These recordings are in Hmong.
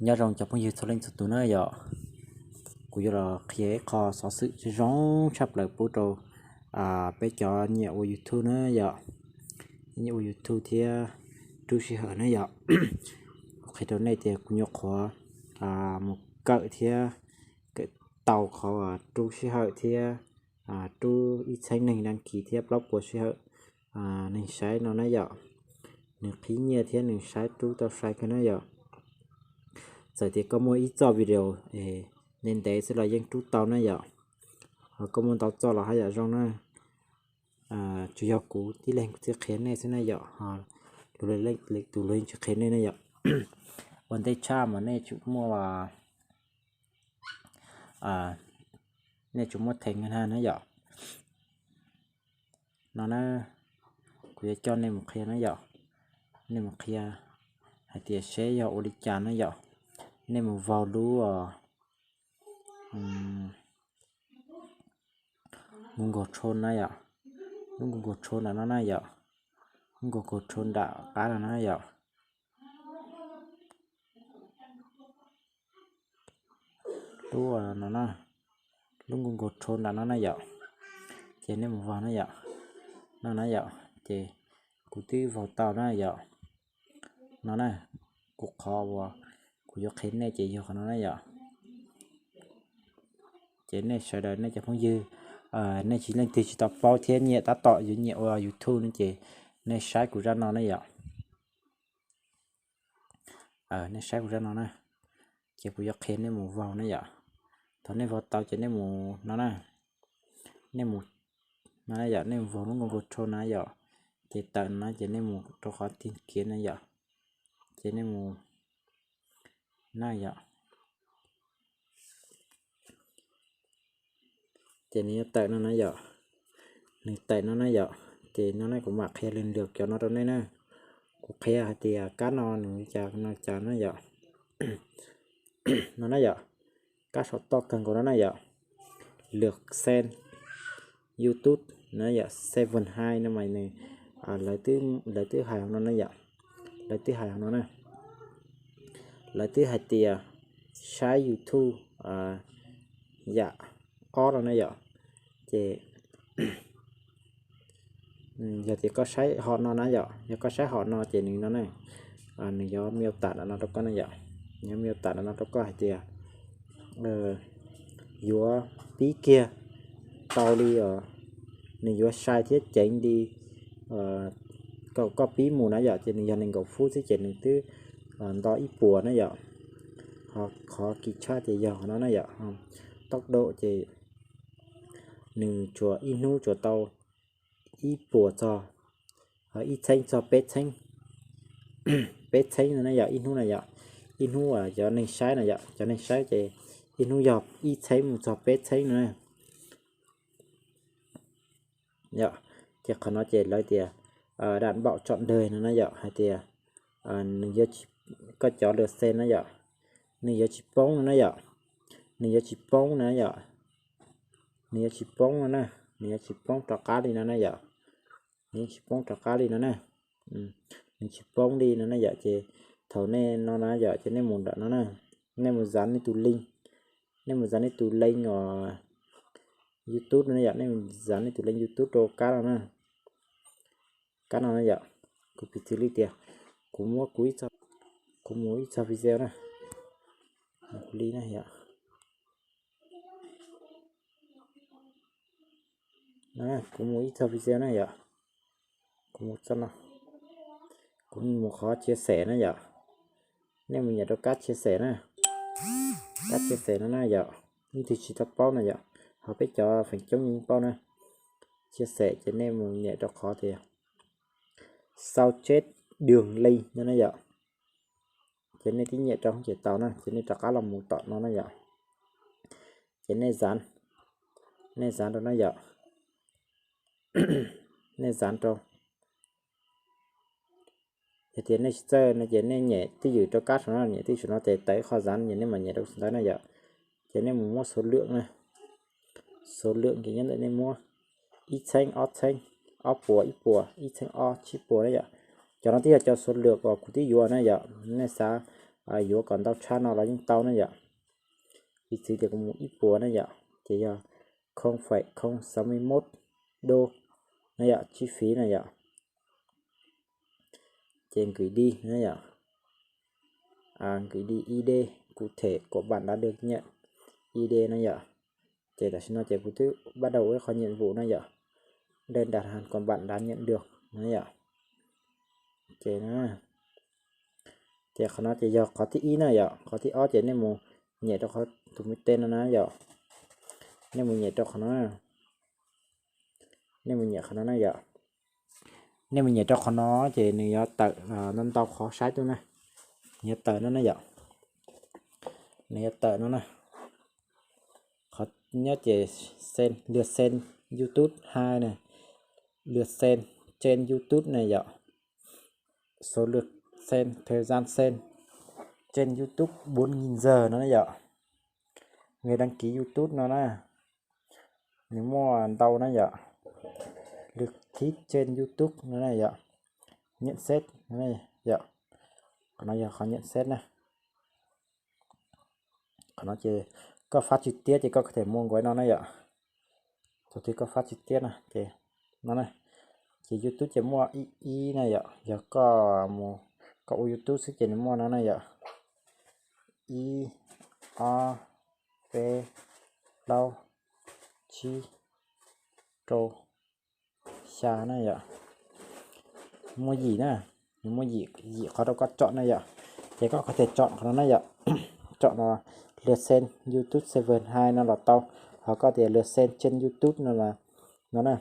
Nyob zoo cov phooj ywg txhua leej txhua tus na yom. Kuv yuav los qhia ib qho xov xwm zoo tshaj plaws pub rau peb cov nyiam ua YouTube na yom. Nyiam ua YouTube thiab rub sij hawm na yom. Kuv qhia rau nej tias kuv nyuam qhuav mus kawm thiab kawm tau qhov rub sij hawm thiab rub ib txheeb neeg đăng ký thiab plaub puas sij hawm neeg saib no na yom. Nws qhib nyiaj thiab nws saib rub tau sai kawg na yom. Txawm tias koj muaj ib txoj video ntev ntev xwb los yeej rub tau na yom. Ho koj muaj ntau txoj los haj yam zoo na. Tsuas yog kuv tib leeg kuv txiv qhia nej xwb na yom. Tus luag yeej tsis qhia nej na yom. Ua ntej tshaj mas nej tsuas muaj, nej tsuas muaj thej ngân hàng na yom. No na, kuv yuav coj nej mus qhia na yom. Nej mus qhia hais tias seb yog ua li cas na yom. Nej mus vaug lub Google Chrome na yom. Lub Google Chrome nram no na yom. Lub Google Chrome nram qab no na yom. Lub no na, lub Google Chrome nram no na yom. Ces nej mus vaug na yom. No na yom, ces kuv twb vaug tau na yom. No na, kuv qhov uas kuv yuav qhia nej ces yog qhov no na yom. Ces nej sawv daws nej cov phooj ywg, nej tsis leej twg tsis tau paub thiab nyiam tab tom yuav nyiam ua YouTube no ces nej saib kuv zaj no na yom. Nej saib kuv zaj no na, ces kuv yuav qhia nej mus vaug na yom. Thaum nej vaug tau ces nej mus no na, nej mus no na yom, nej mus vaug lub Google Chrome na yom, ces tawm no ces nej mus rau qhov tìm kiếm na yom, ces nej mus na yom. Ces nws yuav tawm no na yom, nws tawm no na yom, ces no na kuv mam qhia lwm lwm cov no rau nej na. Kuv qhia hais tias kab no nws cas no cas na yom. No na yom, kab saum toj kawg nkaus no na yom, lượt xem YouTube no yom, seven hai no mas nws, lawv twb hais hauv no na yom, lawv twb hais hauv no na, lawv twb hais tias saib YouTube yam ob no na yom, ces yog tias koj saib hom no na yom, yog koj saib hom no ces nws no na, nws yuav miêu tả ntawm no rau koj na yom, nws yuav miêu tả ntawm no rau koj hais tias yuav pib kiag tau li, nws yuav sai thiab ceev li, kom koj pib mus na yom, ces nws yog nees nkaum phút xwb ces nws twb nto ib puas na yom. Ho qhov kis tshaj ces yog qhov no na yom, tốc độ ces nws tsuas ib hnub tsuas tau ib puas txog, ib txheeb txog peb txheeb, peb txheeb no na yom, ib hnub na yom, ib hnub cov neeg saib na yom, cov neeg saib ces ib hnub yog ib txheeb mus txog peb txheeb no na. Yom, ces qhov no ces lawv tias đảm bảo trọn đời no na yom, hais tias nws yuav, koj cov lượt xem na yom, nws yuav tsis poob no na yom, nws yuav tsis poob na yom, nws yuav tsis poob no na, nws yuav tsis poob rov qab li no na yom, nws yuav tsis poob rov qab li no na, nws tsis poob li no na yom, ces thaum nej no na yom, ces nej mus nram no na, nej mus dán nej tus link, nej mus dán nej tus link uas YouTube no na yom, nej mus dán nej tus link YouTube rau kab no na, kab no na yom, kuv piv txwv li tias kuv muab kuv, kuv mus ib txog video na, kuv li na yom. Kuv mus ib txog video na yom, kuv mus txog no, kuv mus qhov chia sẻ na yom, nej mus nyem rau kab chia sẻ na, kab chia sẻ no na yom, leej twg tsis tau paub na yom, ho peb cov feem coob yeej paub na, chia sẻ ces nej mus nyem rau qhov tias sao chép đường link no na yom. Ces nej tib nyem rau ces tau na, ces nej rov qab los mus tom no na yom. Ces nej dán, nej dán rau na yom, nej dán rau. Yog tias nej tsis txawj no ces nej nyem twj ywm rau kab saum no, nyem twj ywm saum no ces tawm ib qho dán ces nej mam nyem rau ntawd na yom. Ces nej mus muab số lượng na, số lượng ces nyob ntawm nej muab ib txheeb, ob txheeb, ob puas, ib puas, ib txheeb ob, tsib puas na yom. Cov no twb yog cov số lượng uas kuv twb yuav na yom, nej xav yuav kom ntau tshaj no los yeej tau na yom. Piv txwv tias kuv mus ib puas na yom, ces yog không phẩy không sáu mươi mốt đô na yom, chi phí na yom. Ces gửi đi na yom, gửi đi ID, cụ thể của bạn đã được nhận ID na yom. Ces tam sim no ces kuv twb bắt đầu ua ib qho nhiệm vụ na yom, đơn đặt hàng của bạn đã nhận được na yom. Ces, ces qhov no ces yog qhov thib ib na yom, qhov thib ob ces nej mus nyem rau qhov tus me tej no na yom. Nej mus nyem rau qhov no, nej mus nyem qhov no na yom. Nej mus nyem rau qhov no ces nws yuav tawm ntau ntau qhov saib tuaj na. Nws yuav tawm no na yom, nws yuav tawm no na. Qhov nyob ces xem, lượt xem YouTube hai na, lượt xem trên YouTube na yom, số lượt xem, thời gian xem trên YouTube bốn nghìn giờ no na yom. Người đăng ký YouTube no na, nws muaj ntau na yom, lượt thích trên YouTube no na yom, nhận xét no yom. Qhov no yog qhov nhận xét na. Qhov no ces koj fab chi tiab ces koj có thể mua nkaus no na yom. Thaum twg koj fab chi tiab no ces, no na, ces YouTube ces muaj ib ib na yom, yog koj mus, koj ua YouTube xwb ces nws muaj no na yom, ib, ob, peb, plaub, tsib, rau, xya na yom. Muaj yim na, nws muaj yim, yim qhov rau koj chọn na yom. Ces koj có thể chọn qhov no na yom, chọn no, lượt xem YouTube server hai no los tau, ho koj tias lượt xem trên YouTube no, no na,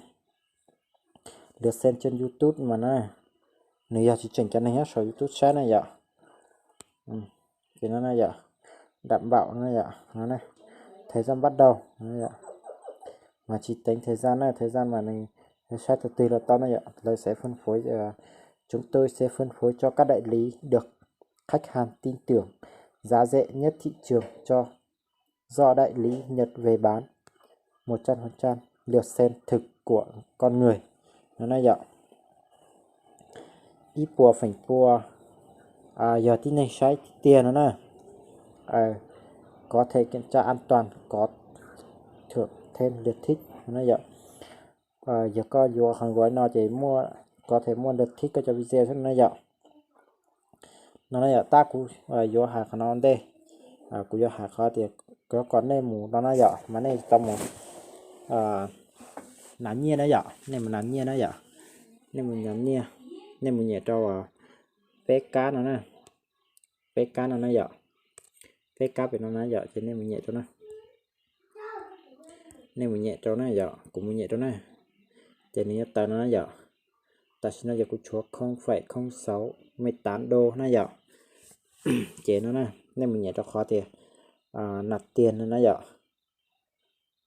lượt xem trên YouTube mas na, nws yog tsis tseem cov neeg nyob saum YouTube saib na yom. Ces no na yom, đảm bảo no yom, thời gian bắt đầu no yom, mas tsis tính thời gian na, thời gian mas nws saib thaum twg los tau na yom, lawv sẽ phân phối, chúng tôi sẽ phân phối cho các đại lý được khách hàng tin tưởng, giá rẻ nhất thị trường cho do đại lý nhập về bán một trăm phần trăm lượt xem thực của con người no na yom. Ib puas feem pua yog tib neeg saib tiag tiag no na, có thể kiểm tra an toàn, có thưởng thêm lượt thích no na yom. Yog koj yuav qhov nkaus no ces muaj, có thể muaj lượt thích koj cov video xwb no na yom. No na yom, tab kuv yuav hais qhov no ua ntej, kuv yuav hais qhov tias kom nej mus no na yom, mas nej tau mus nab nyiaj na yom, nej mus nab nyiaj na yom, nej mus nab nyiaj, nej mus nyem rau peb kab no na, peb kab no na yom, peb kab pem no na yom, ces nej mus nyem rau na. Nej mus nyem rau na yom, kuv mus nyem rau na. Ces nws yuav tawm no na yom. Tam sim no yog kuv tshuav không phẩy không sáu mươi tám đô na yom. Ces no na, nej mus nyem rau qhov tias nạp tiền no na yom.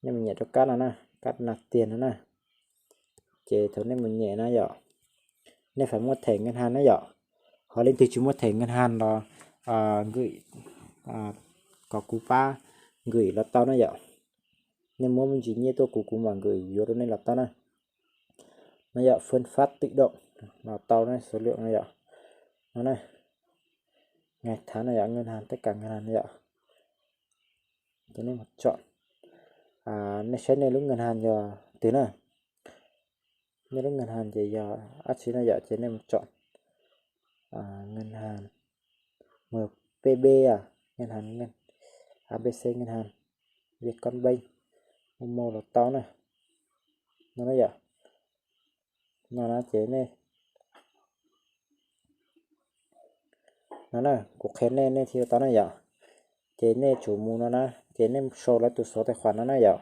Nej mus nyem rau kab no na, kab nạp tiền no na. Ces thaum nej mus nyem na yom, nej phải mua thẻ ngân hàng na yom. Ho leej twg tsis muaj thẻ ngân hàng los gửi, kom kuv pab gửi los tau na yom. Nej muab me ntsis nyiaj tuaj kuv, kuv mam gửi yuav rau nej los tau na. No yom, phân phát tự động los tau na, số lượng no yom. No na, ngày tháng no yom, ngân hàng, tất cả ngân hàng no yom. Ces nej mus chọn, nej saib nej lub ngân hàng yog twg na. Nej lub ngân hàng ces yog dab tsi na yom, ces nej mus chọn ngân hàng MPB, ngân hàng, ngân, ABC ngân hàng, Vietcombank, Momo los tau na. No na yom. No na ces nej, no na, kuv qhia nej, nej thiaj tau na yom. Ces nej tsum mus no na, ces nej sau lawv tus số tài khoản no na yom.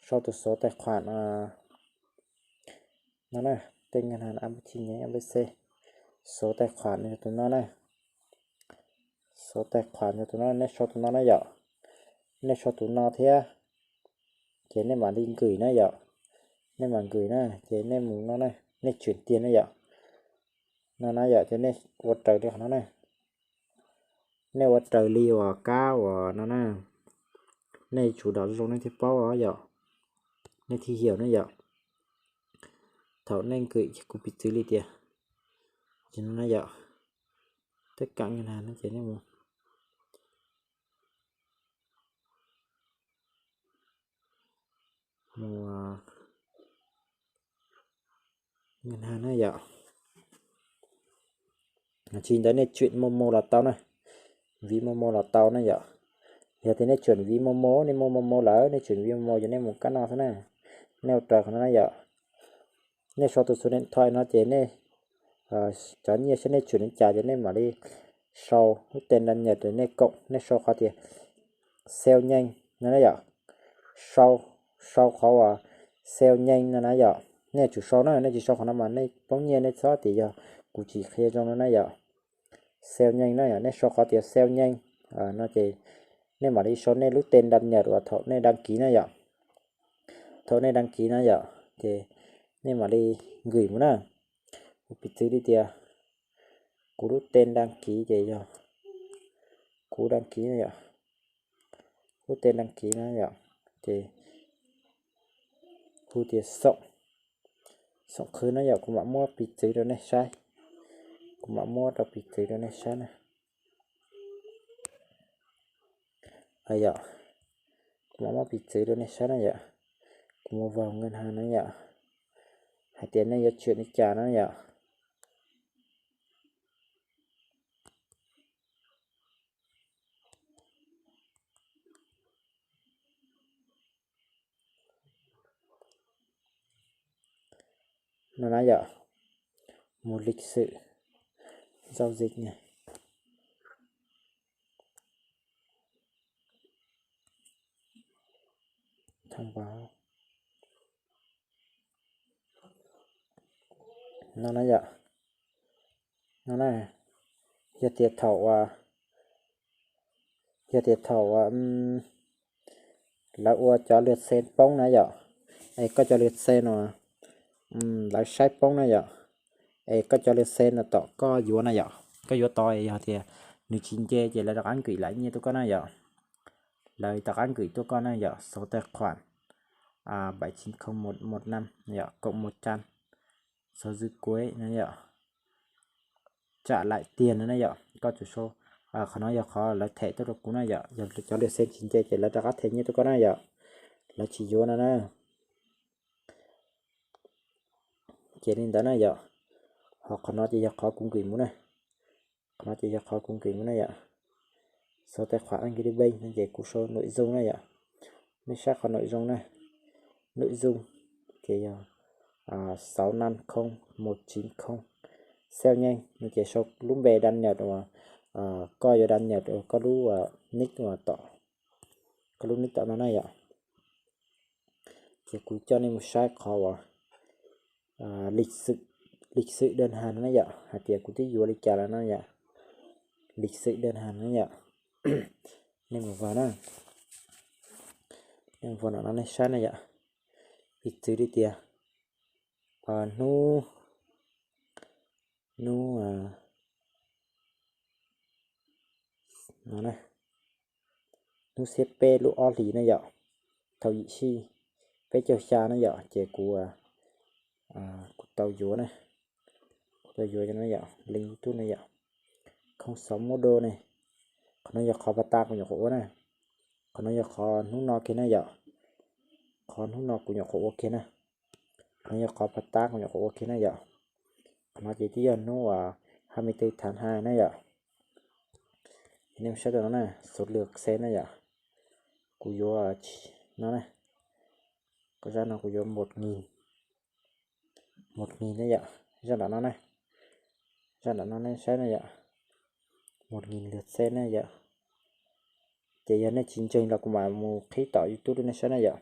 Sau tus số tài khoản no na, tên ngân hàng ABC nhé, ABC. Số tài khoản yog tus no na. Số tài khoản yog tus no, nej sau tus no na yom. Nej sau tus no thiab, ces nej mam li gửi na yom. Nej mam gửi na, ces nej mus no na, nej chuyển tiền na yom. No na yom, ces nej ua raws li qhov no na. Nej ua raws li uas kab uas no na. Nej tsum đọc zoo nej thiaj paub os yom. Nej thiaj hiểu na yom. Thaum nej gửi, kuv piv txwv li tias, ces no na yom, tất cả ngân hàng no ces nej mus, Mus ngân hàng na yom. Tsis ntawd nej chuyển Momo los tau na, ví Momo los tau na yom. Yog tias nej chuyển ví Momo, nej muaj Momo lawm nej chuyển ví Momo ces nej mus kab no xwb na. Nej ua raws qhov no na yom. Nej sau tus số điện thoại no ces nej cov nyiaj seb nej chuyển li cas ces nej mam li sau lub tên đăng nhập nej cộng, nej sau qhov tias sao nhanh no na yom. Sau, sau qhov uas sao nhanh no na yom. Nej tsum sau na, nej tsis sau qhov no mas nej poob nyiaj nej txhob tias yog kuv tsis qhia zoo no na yom. Sao nhanh na yom, nej sau qhov tias sao nhanh no ces nej mam li sau nej lub tên đăng nhập uas thaum nej đăng ký na yom. Thaum nej đăng ký na yom ces nej mam li gửi mus na. Kuv piv txwv li tias kuv lub tên đăng ký ces yog kuv đăng ký na yom. Kuv lub tên đăng ký na yom, ces hu tias Xoom, Xoom Khwb na yom. Kuv mam muab piv txwv rau nej saib, kuv mam muab rau piv txwv rau nej saib na. Yom, kuv mam muab piv txwv rau nej saib na yom. Kuv mus vào ngân hàng na yom, hais tias nej yuav chuyển li cas na yom. No na yom, một lịch sử giao dịch này. Thông báo. No na yom, no na, yog tias thaum, yog tias thaum lawv ua cov lượt xem poob na yom, es koj cov lượt xem no lawv saib poob na yom, es koj cov lượt xem no tom koj yuav na yom, koj yuav tau yog tias nws tsis nce ces lawv rov qab gửi lại nyiaj tuaj koj na yom. Lawv rov qab gửi tuaj koj na yom, số tài khoản bảy chín không một một năm yom, cộng một trăm, số dư cuối na yom, trả lại tiền no na yom. Koj tsum sau, qhov no yog qhov lawv them tuaj rau kuv na yom, yog cov lượt xem tsis nce ces lawv rov qab them nyiaj tuaj koj na yom, lawv tsis yuav no na. Ces li ntawd na yom, ho qhov no ces yog qhov kuv gửi mus na. Qhov no ces yog qhov kuv gửi mus na yom. Số tài khoản Agribank no ces kuv sau nội dung na yom. Nej saib qhov nội dung na. Nội dung ces yog sáu năm không một chín không, sao nhanh no ces sau lub npe đăng nhập uas koj yuav đăng nhập uas koj lub nick uas tom, koj lub nick tom no na yom. Ces kuv coj nej mus saib qhov uas lịch sử, lịch sử đơn hàng no na yom, hais tias kuv twb yuav li cas lawm no yom. Lịch sử đơn hàng no yom. Nej mus vào na, nej mus vào no nej saib na yom. Piv txwv li tias hnub, hnub no na, hnub xiab peb lub ob hlis na yom, thaum yim sij peb caug xya na yom, ces kuv, kuv tau yuav na, kuv tau yuav no yom, link YouTube na yom, không sáu mốt đô ne. Qhov no yog qhov pas tas kuv nyuam qhuav ua na. Qhov no yog qhov hnub no kiag na yom. Qhov hnub no kuv nyuam qhuav ua kiag na. Qhov no yog qhov pas tas kuv nyuam qhuav ua kiag na yom. Qhov no ces twb yog hnub uas hai mươi tư tháng hai na yom. Ces nej saib rau no na, số lượt xem na yom. Kuv yuav no na, kuv zaj no kuv yuav một nghìn, một nghìn na yom. Zaj nram no na, zaj nram no nej saib na yom, một nghìn lượt xem na yom. Ces yog nej tsis ntseeg los kuv mam mus qhib tom YouTube rau nej saib na yom.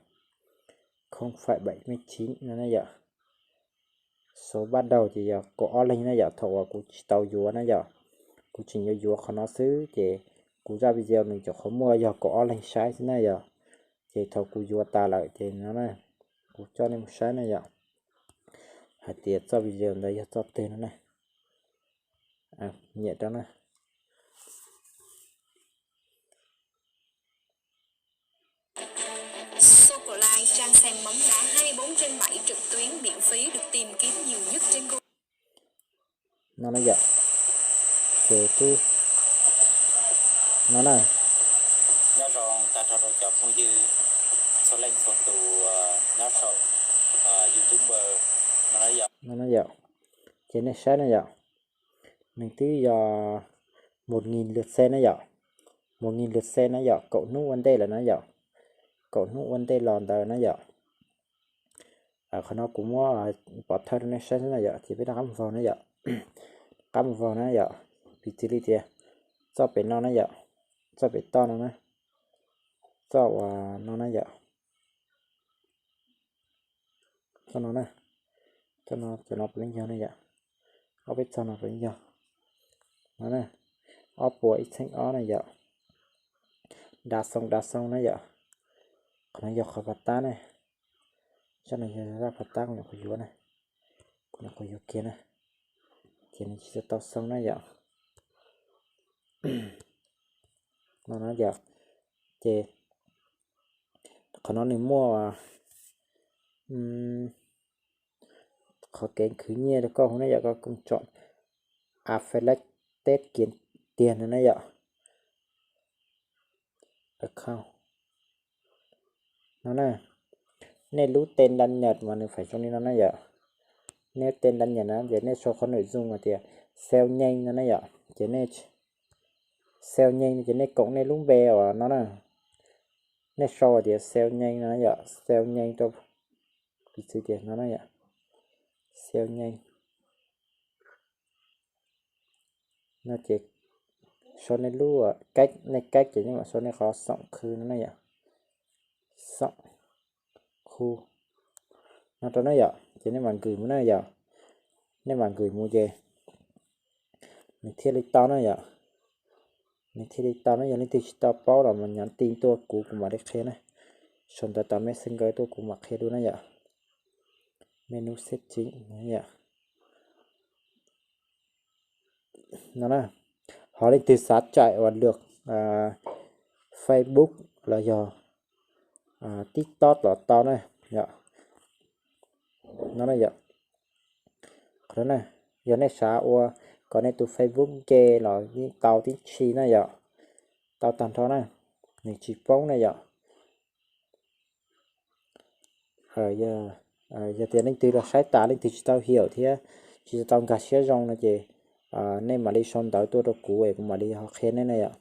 Không phải bảy mươi chín no na yom. Số bắt đầu ces yog kaum ob leeg na yom, thaum uas kuv tsis tau yuav na yom. Kuv tseem yuav yuav qhov no xwb ces kuv zaj video nws nyuam qhuav muaj yog kaum ob leeg saib xwb na yom. Ces thaum kuv yuav tas lawm ces no na, kuv coj nej mus saib na yom, hais tias txoj video ntawd yog txoj twg no na. Nyiam rau na. Sô Cô La, trang xem bóng đá hai mươi bốn trên bảy trực tuyến miễn phí được tìm kiếm nhiều nhất trên Google. No na yom, ces twb no na. Nyob zoo tag nrho rau cov phooj ywg txhua txhua leej txhua tus nyob saum YouTube no na yom. Ces nej saib na yom, nws twb yog một nghìn lượt xem na yom, một nghìn lượt xem na yom, kaum hnub ua ntej lawm na yom, kaum hnub ua ntej los ntawd na yom. Qhov no kuv muab pov thawj rau nej saib xwb na yom, ces peb rov qab mus vau na yom, rov qab mus vau na yom, piv txwv li tias txoj pem no na yom, txoj pem toj no na, txoj uas no na yom, txoj no na, txoj no cov no puav leej yog na yom, ob peb txoj no puav leej yog no na, ob puas ib txheeb ob na yom, đa xoo đa xoo na yom, qhov no yog qhov pov tab na, tsob no yog zaj pov tab kuv nyuam qhuav yuav na, kuv nyuam qhuav yuav kiag na, ces nws tsis tau xoo na yom. No na yom, ces qhov no nws muaj qhov kev khwv nyiaj rau koj hu na yom, koj koom tsom Affiliate kiag tiag no na yom. Account no na, nej lub tên đăng nhập mas nws feem zoo li no na yom. Nej tên đăng nhập na ces nej sau qhov nội dung hais tias sale nhanh no na yom, ces nej sale nhanh no ces nej koom nej lub npe uas no na, nej sau hais tias sale nhanh no na yom, sale nhanh rau, piv txwv tias no na yom, sale nhanh no ces sau nej lub cách, nej cách ces nej mam sau nej qhov xoom khw no na yom, xoom khu no rau na yom, ces nej mam nkws mus na yom, nej mam nkws mus ces nws thiaj li tau na yom, nws thiaj li tau na. Yog leej twg tsis tau paub los mas nhắn tin tuaj kuv, kuv mam li qhia na, sau ntawv tom Messenger tuaj kuv mam qhia dua na yom. Menu setting no na, ho leej twg xav chạy uas lượt Facebook los yog TikTok los tau na yom. No na yom, qhov no na, yog nej xav ua kom nej tus Facebook nce los yeej tau tib si na yom, tau tag nrho na, nws tsis poob na yom. Yog tias leej twg los saib tas leej twg tsis tau hiểu thiab tsis tau nkag siab zoo no ces nej mam li sau ntawv tuaj rau kuv es kuv mam li ho qhia nej na yom.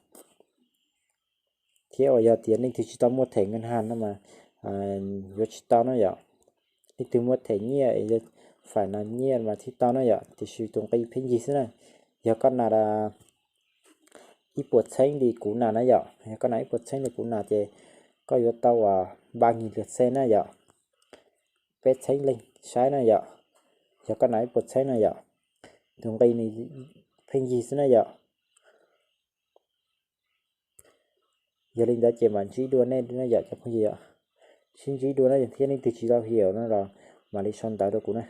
Thiab uas yog tias leej twg tsis tau muaj thẻ ngân hàng no mas yuav tsis tau na yom. Leej twg muaj thẻ nyiaj, phải là nyiaj mas thiaj tau na yom, tiam sis tus nqi pheej yig xwb na. Yog koj nas ib puas txheeb li kuv nas na yom, yog koj nas ib puas txheeb li kuv nas ces koj yuav tau uas ba nghìn lượt xem na yom, peb txheeb leej saib na yom. Yog koj nas ib puas txheeb na yom, tus nqi nws pheej yig xwb na yom. Yog li ntawd ces mam ntsib dua nej na yom cov phooj ywg yom. Sib ntsib dua na yom, thiab leej twg tsis tau hiểu no los mam li sau ntawv rau kuv na.